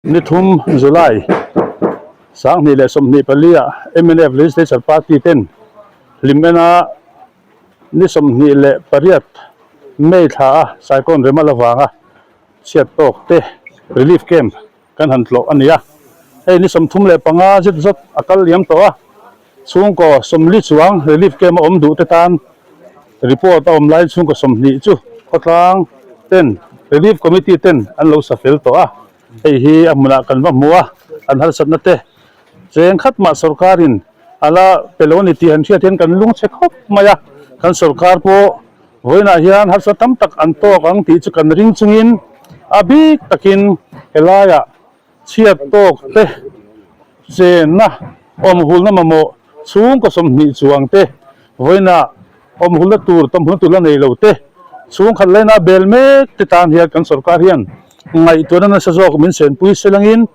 Ni thum July 2024 ah mnf Legislature Party ten hlim ena ni 28 May thla a Cyclone Remal avanga chhiat tawk te relief camp kan han tlawh a ni a. Hei ni 35 zet zawt a kal liam tawh a, chhungkaw 40 chuang relief camp a awm duh te tan report a awm laiin chhungkaw 20 chu khawtlang ten relief committee ten an lo sa fel tawh a. Hei hi a hmunah kan va hmu a, an harsatna te cheng khat mah sorkarin a la pe lo a ni tih han hriat hian kan lungchhe khawp mai a, kan sorkar pawh vawiinah hian harsatna tam tak an tawk ang tih chu kan ring chungin a bik takin helaiah chhiat tawk te chenna awmhulna mamawh chhungkaw 20 chuang te vawiinah Awmhulna tur, tawmhulna tur la nei lo te, chhungkhat laina bel mek te tan hian kan sorkar hian ngaihtuahna nasa zawk min senpui selangin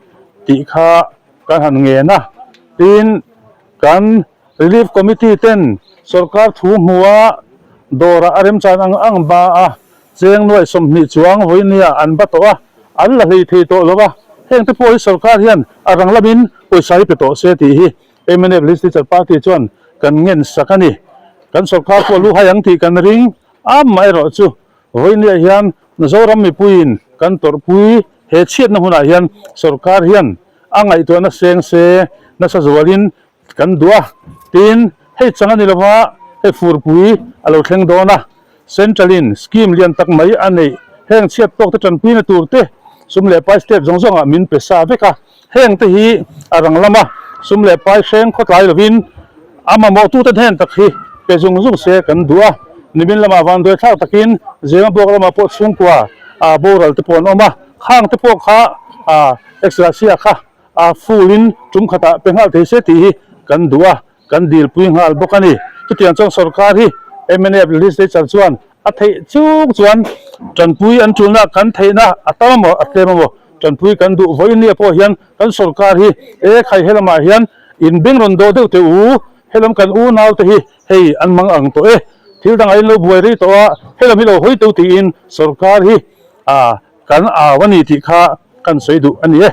tih kha kan han ngen a. Tin, kan Relief Committee ten sorkar thu hmua dawrah a remchan ang ang ba a, cheng nuaih 20 chuang vawinia an ba tawh a, an la hlei thei tawh lo va, heng te pawh hi sorkar hian a rang lamin pawisa hi pe tawh se tih hi Mnf Legislature Party chuan kan ngen sak a ni. Kan sorkar pawh lu hai ang tih kan ring amaherawh chu vawinia hian Mizoram mipuiin kan tawrhpui he chhiatna hunah hian sorkar hian a ngaihtuahna seng se nasa zualin kan duh a. Tin, hei chang a ni lova hei furpui a lo thleng dawn a. Central-in scheme lian tak mai a neih heng chhiat tawk te tanpuina tur te sum leh pai state zawng zawngah min pe sa vek a, heng te hi a rang lama sum leh pai hreng khawtlai lovin a mamawhtute hnen tak hi pe zung zung se kan duh a, nimin lamah vanduai thlak takin Zema buak lamah pawh chhungkua a boral te pawh an awm a, khang te pawh kha ex-Russia kha a full-in tum khatah pe nghal thei se tih hi kan duh a. Kan dilpui nghal bawk a ni. Chutiang chuan sorkar hi mnf legislature chuan a theih chung chuan tanpui an tulna kan theihna a tam amaw a tlem amaw tanpui kan duh vawiin pawh hian kan sorkar hi e khai helamah hian in beng rawn dawh deuh teh u, helam kan unau te hi hei an mang ang tawh e, thil dangah in lo buai rei tawh a, helam hi lo hawi teuh tiin sorkar hi kan au a ni tih kha kan sawi duh a ni e.